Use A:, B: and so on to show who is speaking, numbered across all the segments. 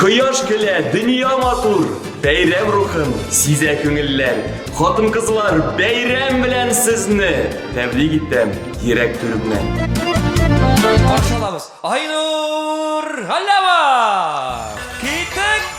A: Кояш көлә, дөнья матур, бәйрәм рухын сизә күңелләр. Хатын-кызлар, бәйрәм белән сезне тәбрик итәм йөрәк түремнән.
B: Каршы алабыз Айнур Галләмов! Киттек!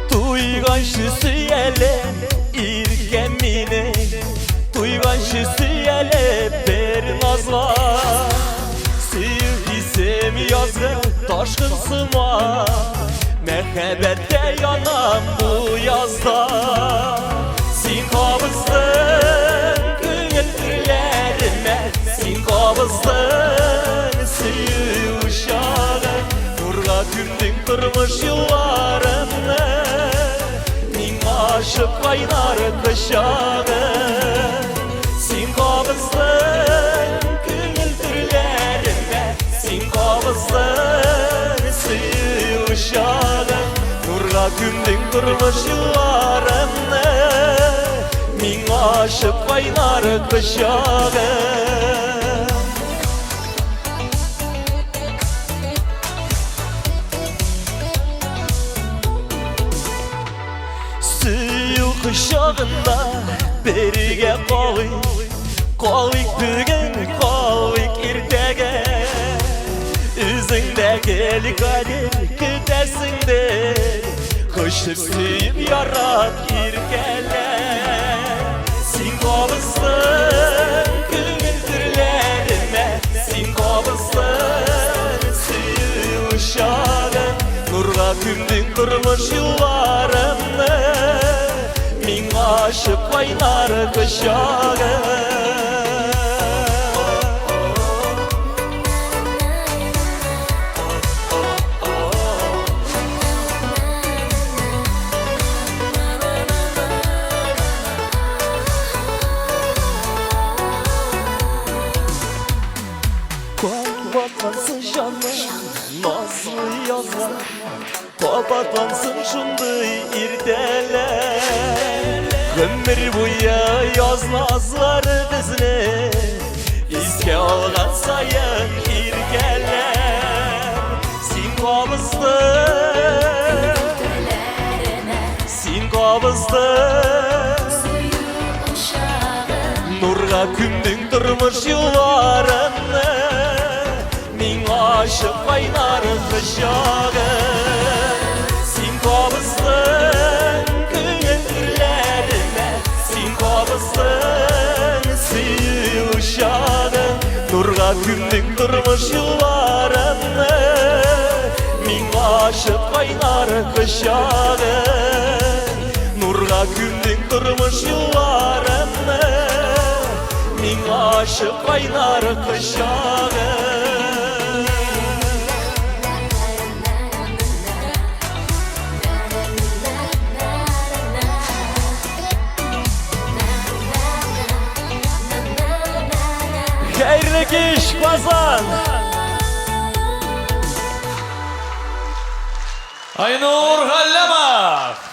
A: Туйганчы сөяле иркә мине, Туйганчы сөяле бер назла. Сөю хисем язгы ташкын сыман, Мәхәббәттә янам бу язда. Син кабыздың күңел түрләремә, Син кабыздың сөю учагын, Нурга күмдең тормыш юлларымны, Миңа ачып кайнар кочагын. Син кабыздың күңел түрләремә, Син кабыздың сөю учагын, Нурга күмдең тормыш юлларымны, Миңа ачып кайнар кочагын. Сөю кочагында бергә калыйк, Калыйк бүген, калыйк иртәгә. Үзең дә гел кадер көтәсеңдер, Кочып сөеп ярат иркәлә. Син кабыздың күңел түрләремә, Син кабыздың сөю учагын, Нурга күмдең тормыш юлларымны, Миңа ачып кайнар кочагын. Кабатлансын җаным, назлы язлар, Кабатлансын шундый иртәләр. Гомер буе яз назлары безне Искә алган саен иркәләр. Син кабыздың, син кабыздың, Нурга күмдең тормыш юлларымны, Миңа ачып кайнар кочагын. Син кабыздың күңел түрләремә, Син кабыздың сөю учагын, Нурга күмдең тормыш юлларымны, Миңа ачып кайнар кочагын. Нурга күмдең тормыш юлларымны, Миңа ачып кайнар кочагын. Хәерле кич, Казан!
B: Айнур Галләмов!